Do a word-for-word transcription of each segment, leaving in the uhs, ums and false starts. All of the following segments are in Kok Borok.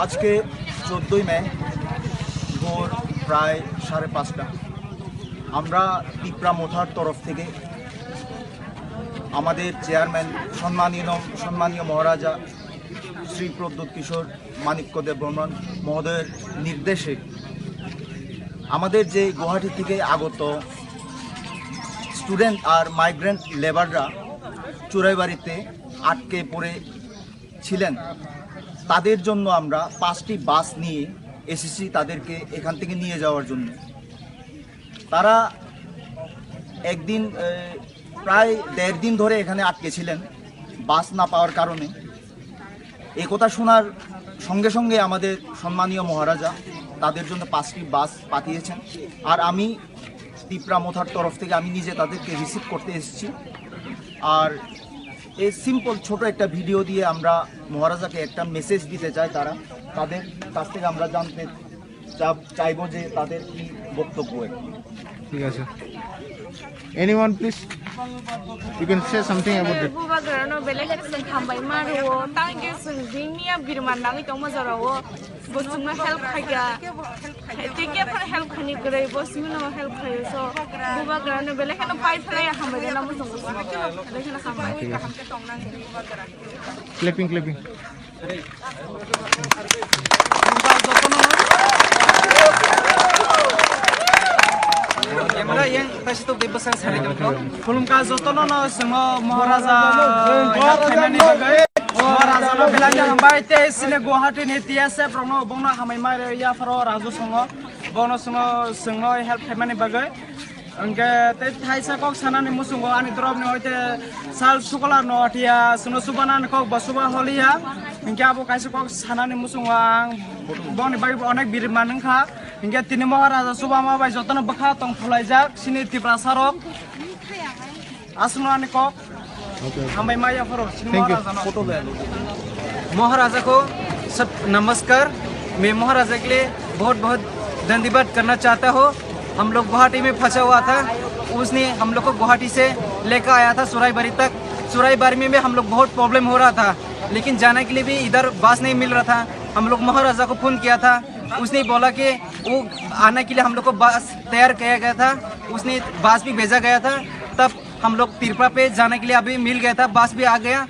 আজকে চোদ্দই মে ভোর প্রায় সাড়ে পাঁচটা। আমরা তিপ্রা মোথার তরফ থেকে আমাদের চেয়ারম্যান সম্মানীয়, সম্মানীয় মহারাজা শ্রী প্রদ্যুৎ কিশোর মাণিক্য দেব বর্মন মহোদয়ের নির্দেশে আমাদের যে গুয়াহাটি থেকে আগত স্টুডেন্ট আর মাইগ্রেন্ট লেবাররা চুরাইবাড়িতে আটকে পড়ে ছিলেন, তাদের জন্য আমরা পাঁচটি বাস নিয়ে এসেছি তাদেরকে এখান থেকে নিয়ে যাওয়ার জন্য। তারা একদিন, এ, প্রায় দেড় দিন ধরে এখানে আটকে ছিলেন বাস না পাওয়ার কারণে। এ কথা শোনার সঙ্গে সঙ্গে আমাদের সম্মানীয় মহারাজা তাদের জন্য পাঁচটি বাস পাঠিয়েছেন। আর আমি তিপ্রা মোথার তরফ থেকে আমি নিজে তাদেরকে রিসিভ করতে এসেছি। আর এই সিম্পল ছোট একটা ভিডিও দিয়ে আমরা মহারাজাকে একটা মেসেজ দিতে চাই, তারা, তাদের কাছ থেকে আমরা জানতে চা-, চাইবো যে তাদের কি বক্তব্য আর কি। ঠিক আছে। Anyone, please? You can say something about it. Bubagrano belai kheno chwng hambai ma rwo, tang khe chwng bini ya birman nangwi tongma jorao. Bo chwngno help khaikha. Tei khe phano help khaini kwrwi, bo chwngno help khaio. So, bubagrano belai kheno pai phlai hambai rwna muchungo chwng. Belai kheno hambai. Clapping, clapping. Khulumkha jotono no swngo Maharaja help khainani bagwi. Maharaja no belai no hambai tei chini Guwahati ni T S F rok no bongno hambai ma rw ya pharo Raju swngo. Bono swngo, swngo help khaimani bagwi. Hingke tei thaisa kok sanani muchungo ani dorop ni hoite sal sukolar no athiya, chwngno chubanani kok bo chuba holiya. Hingke abo kaisa kok sanani muchungo ang boni bagwi bo onek birman wngkha. Hingke tini Maharaja chubama bai jotono bwkha tong phulaijak chini Tiprasa rok. Aswkno ani kok. Hambai maya phoro, chini Thank you. Maharaja no. Photo le. महाराजा को सब नमस्कार। मैं महाराजा के लिए बहुत बहुत धन्यवाद करना चाहता हूँ। हम लोग गुवाहाटी में फंसा हुआ था, उसने हम लोग को गुवाहाटी से लेकर आया था सुराईबारी तक। सुराईबारी में भी हम लोग बहुत प्रॉब्लम हो रहा था, लेकिन जाने के लिए भी इधर बस नहीं मिल रहा था। हम लोग महाराजा को फ़ोन किया था, उसने बोला कि वो आने के लिए हम लोग को बस तैयार किया गया था, उसने बस भी भेजा गया था। तब हम लोग तिरपा पे जाने के लिए अभी मिल गया था, बस भी आ गया।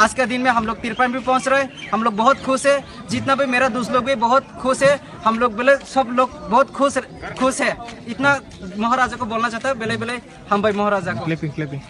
आज का दिन में हम लोग तिरपा भी पहुंच रहे, हम लोग बहुत खुश है। जितना भी मेरा दोस्त लोग भी बहुत खुश है, हम लोग बोले सब लोग बहुत खुश, खुश है। इतना महाराजा को बोलना चाहता है, बेले बेले हम भाई महाराजा को। Clapping, clapping.